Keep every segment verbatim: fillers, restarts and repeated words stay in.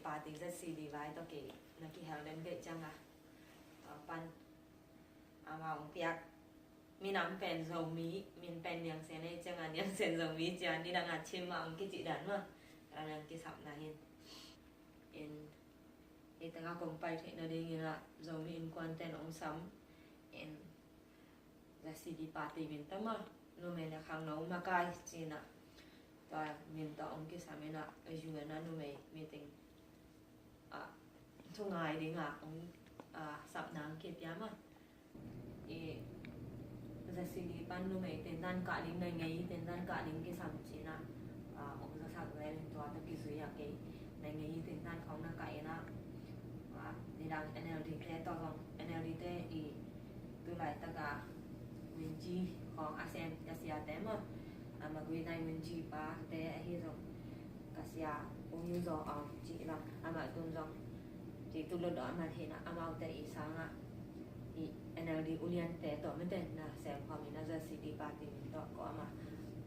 Party ZCD vai tawh kei na kihel den kei ciang a, tua pan amau hong piak minam pen Zomi, min pen Niang Sen ei ciang a Niang Sen Zomi ciang nidang a chim a hong kicih dan mah. Tua dan kisapna hi in, hih teng a kong pai theih nadingin ah Zomi Innkuan ten hong sam in, ZCD party min tawh mah, numei le khangno makai ci-in ah, tua min tawh hong kisam in ah, U N a numei meeting ah thungai ding ah hong, ah, sapna hong kipia mah. I ZCD pan numei tentan kah ding, nai ngei tentan kah ding kisam ci-in ah, ah, hong zasak zel in tua tawh kizui a kei nai ngei tentan khawng na kah in ah, ah, nidang NLD te tawh zong, NLD te i tu laitak a Win Ci khawng a sem ka siate mah, a Magui nai Win Ci pa te ahi zong ka sia U Nyu Zaw Aung cih bang, amah tun zong ci tu lo dawh amah hi in ah, amaute i sang ah i NLD uliante tawh mite na sem khawm in ah, ZCD party min tawh ko amah,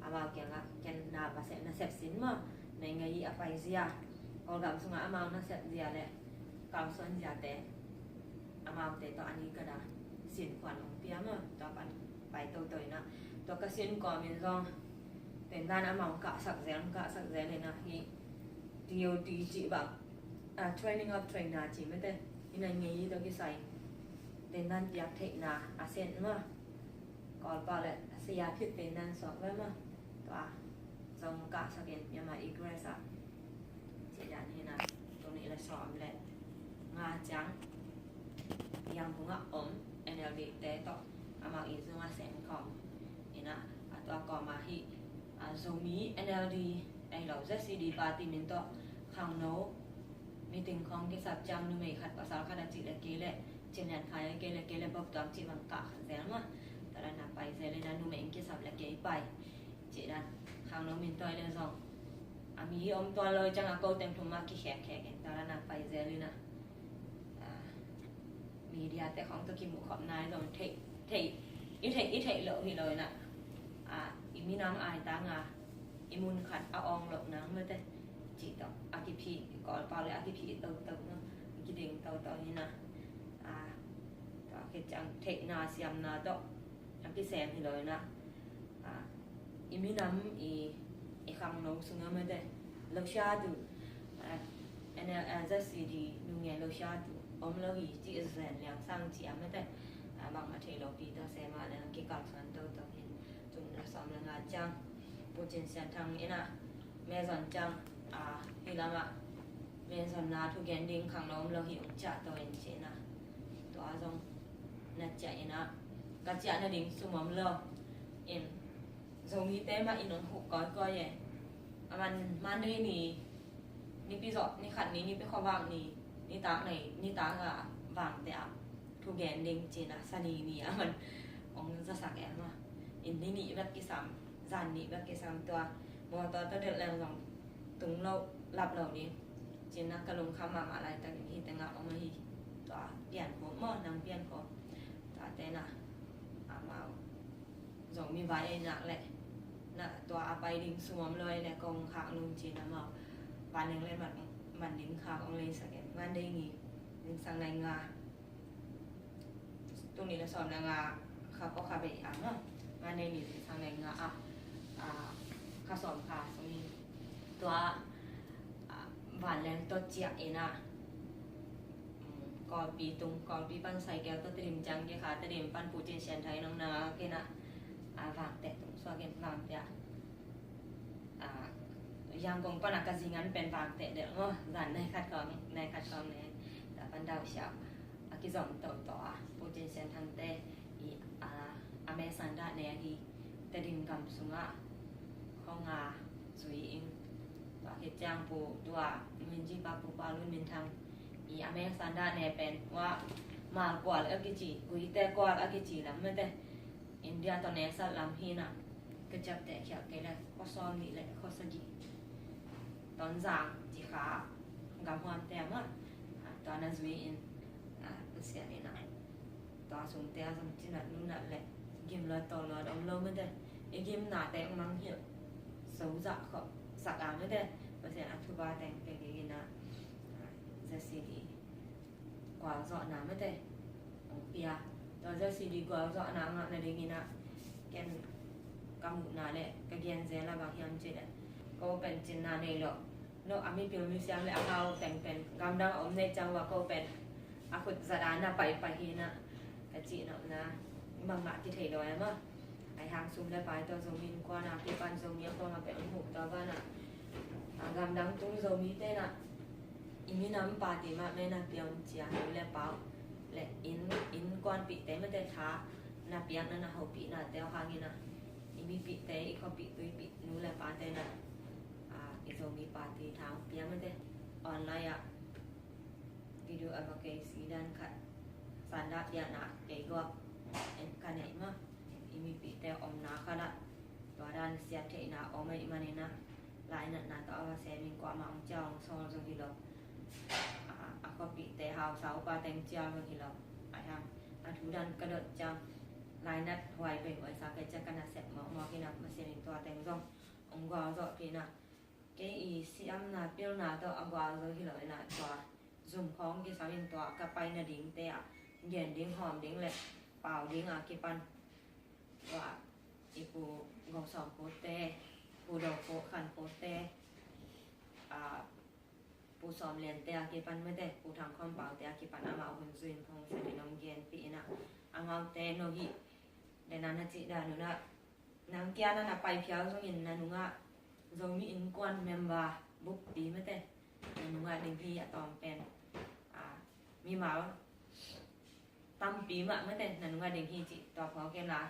amau kiang ah ken na va sep, na sep sin maw, nai ngei a pai zia, Kawlgam sung ah amau na sep zia le kalsuan ziate, amaute tawh a ni ka da sin khuan hong pia maw, tua pan pai toto in ah, tua ka sin kawm in zong tentan amau hong kahsak zel, hong kahsak zel in ah, hih TOT cih bang, ah, training of trainer ci mite, hih nai ngei tawh kisai tentan piak theihna a sen mah, Kawlpau le a sia phit tentan suak ve mah, tua zong kahsak in Myanmar Egress ah cih dan hi in ah, tul nih le sawm le nga ciang Yangon ah om NLD te tawh amau i zung a sem khawm in ah, a tua kawm ah hih, ah, Zomi NLD ahi lo ZCD party min tawh khangno meeting khawng kisap ciang numei khat pasal khat a cih le kei le Cin Lian Khai a kei le kei le Bob Tuam cih bang kah khat zel mah. Tua dan a pai zel in ah numei in kisap le kei pai cih dan, khangno min tawh le zong a mi om tuan lo ciang a ko teng thum mah kikhekkhek in tua dan a pai zel in ah, ah, media te khawng tawh kimuh khop nai zong theih, theih, i theih, i theih loh hi lo in ah, ah, i minam ai tang a i mun khat a awng loh nang mite cih tawh a kiphih, Kawlpau le a kiphih toto mah, a kiding toto hi in ah, ah, tua khit ciang theihna siamna tawh a kisem hi lo in ah, ah, i minam i, i khangno sung ah mite lo siatu, ah, NLD, ZCD nungei lo siatu om lo hi cih Zen Liang Sang ci a mite, ah, bangmah thei lo pi ta se mah le kikalsuan toto hi in, tul nih le sawm le nga ciang Pu Cin Sian Thang in ah mezon ciang, ah, hih lam ah mezonna thugen ding khangno om lo hi, hong ciah to in ci in ah, tua zong na ciah in ah, ka ciah nading sum om lo in, Zomite mah in hong huh kawikawi e. A man Monday ni, nipi zawh, ni khat ni, nipi khuavak ni, nitak nei, nitak a vangte ah thugen ding ci in ah, Sani ni a man hong zasak e mah. In ni nih bek kisam, zan nih bek kisam, tua mawtaw tawh delh leng zong tung lo, lap lo ding ci in ah, ka lungkham mahmah laitakin hih teng ah om ahi, tua Pian Kho maw, nang Pian Kho, tuate na, amau Zomi vai ei nak leh na tua a pai ding sum om lo ei leh kong khak nung ci in amau vanleng leh man, man ding khak ong leisak e. Monday ni, zingsang nai nga, tul nih le sawm le nga kha kua kha bei a, Monday ni zingsang nai nga ah, ah, kha sawm kha sung in tua, ah, vanleng tawh ciah in ah, um, Kawlpi tung, Kawlpi pan Saikel tawh Tedim ciang kikha, Tedim pan Pu Cin Sian Thang in hong na kei in ah, ah, Vangteh tung suak in Vangteh ah, ah, Yangon pan a ka zingan pen Vangteh delh maw, zan nai khat kawng, nai khat kawng ne, tua pan Dau Siau a kizom toto a, Pu Cin Sian Thangte i, a, a mesa dah ne ahi Tedim gam sungah khong a zui in. Tua khit ciang Pu, tua Minji pa Pu Pa Lun Min Thang i a mesa dah ne pen ua Mal kual a kici, Guite kual a kici lam mete. India tawh ne sat lam hi na, ka ciapteh khial kei le khuasawm nih le khuasagih, Tonzang ci kha, gam huamte ah mah, ah, tua na zui in, ah, Pasian in ah, tua sungte ah zong cinat nunat le gim luat tawl luat om lo mete. I gimnate mang hilh so zah khop sak a mete. Pasian a thupha teng pe kei in ah, ah, CD gualzawhna mate hong pia. Tua zia CD gualzawhna ngah nadingin ah ken ka muhna le ka genzel ah bang hiam cih leh ko pen cinna nei lo. No a mipil misiam le a hau teng pen gamdang a om neih ciang ua ko pen a khut zat a na paipai hi na ka cih nopna bangmah kithei lo e maw. Ahi hang sum le pai tawh Zomi Innkuan a kipan Zomi a kuama peuh hong huh tawh banah a gamdang tung Zomite na i minam pate mah mena piang cia nu le pa le inn, innkuanpihte mate tha na piakna na hopihnate uh hangin ah i mipihte, i khuapih tuipih nu le pate na i Zomi pate tha hong piak mate online ah video advocacy dan khat sandah piakna kei guak en ka neih maw. I mipihte omna khat ah tua dan siat theihna om ahih manin ah lainatna tawh a va sem in kuamah hong ciah hong sawl zong hi lo. A khuapihte hausa upa teng ciah zong hi lo. Ahi hang a thu dan ka dot ciang lainat huai bei huaisa kei ciah ka nasep mawkmawk in ah masian in tua teng zong hong gualzawhpih in ah kei i siamna pilna tawh a gualzo hi lo in ah tua zum khawng kisam in tua ka pai nadingte ah gen ding hawm ding le pau ding a kipan tua i Pu Gawsawm Pute, Pu Do Pu Khan Pute, Pu Sawm Liante a kipan mate Pu Thang Khawm Paute a kipan amau hun zui in phone set in hong genpih in ah amaute no hih dena na cih dan un ah nang kia na na pai phial zongin na nungah Zomi Innkuan member bukpi mate na nungah ding hi a tawm pen mimal tampi mah mate na nungah ding hi cih tua phawk in la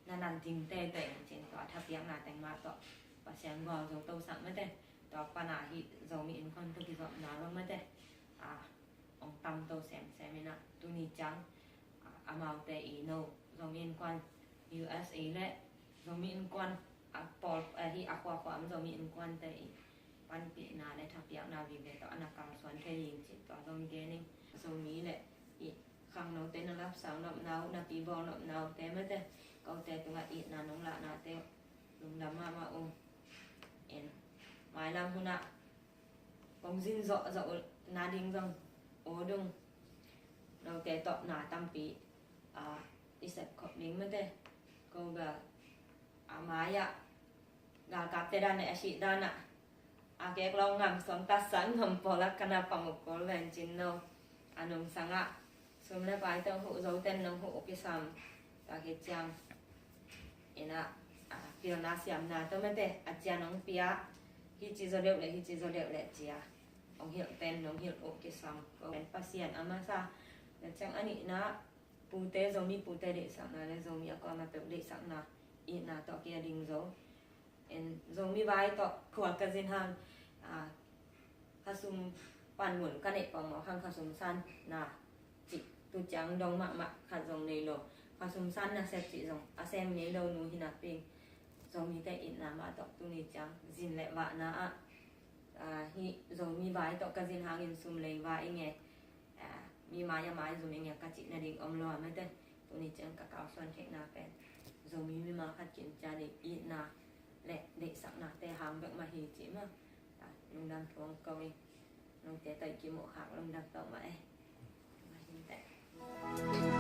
na na ding teitei in cin tua thapiakna teng mah tawh Pasian gualzo tosak mate tua pana hih Zomi Innkuan tawh kizopna lo mate hong tamto semsem in ah tuni ciang amaute i no Zomi Innkuan U S A le Zomi Innkuan a pawl ahi a khuakhua om Zomi Innkuante i panpihna le thapiakna vive tawh a na kalsuan thei in cih tua zong gen in Zomi le i khangnote na lapsang nopna uh na pibawl nopna uhte mate kote tungah itna nong lahnate lungdam mahmah uh. En mailam hunah kong zin zawhzawh uh na ding zong aw dung note tawh na tampi i sepkhop ding mate ko bel a mai-ah galkapte dan le a sih danah a kek lo ngam suang tatsan ngam pawlah ka na pang uh kul vencin no a nungsangah sum le pai teng huh zoten nong huh uh kisam ta hi ciang inah pilna siamna tawh mate a cian hong pia hici zaw deuh le hici zaw deuh le cia hong hilh pen nong hilh uh kisam ko pen Pasian a masa na ciang a nihna pute Zomi pute deihsakna le Zomi a kuama peuh deihsakna itna tawh kia ding zo. En Zomi vai tawh khua ka zin hang khasum panmun ka neih pawngmawk hang khasum sanna cih tu ciang dong mahmah khat zong nei lo. Khasum sanna sep cih zong a sem ngei lo nu hi napi Zomite itna mah tawh tuni ciang zin le vahna ah hih Zomi vai tawh ka zin hangin sum lei va i nge mi mai a mai zum i nge ka cih nading om lo a mate tuni ciang ka kalsuan theihna pen Zomi mimal khat kim cia ding itna le deihsaknate hang bek mah hi cih mah lungdam thuang ko i note tawh i kimuh khak lungdam tawh mah e. Mah hi teh.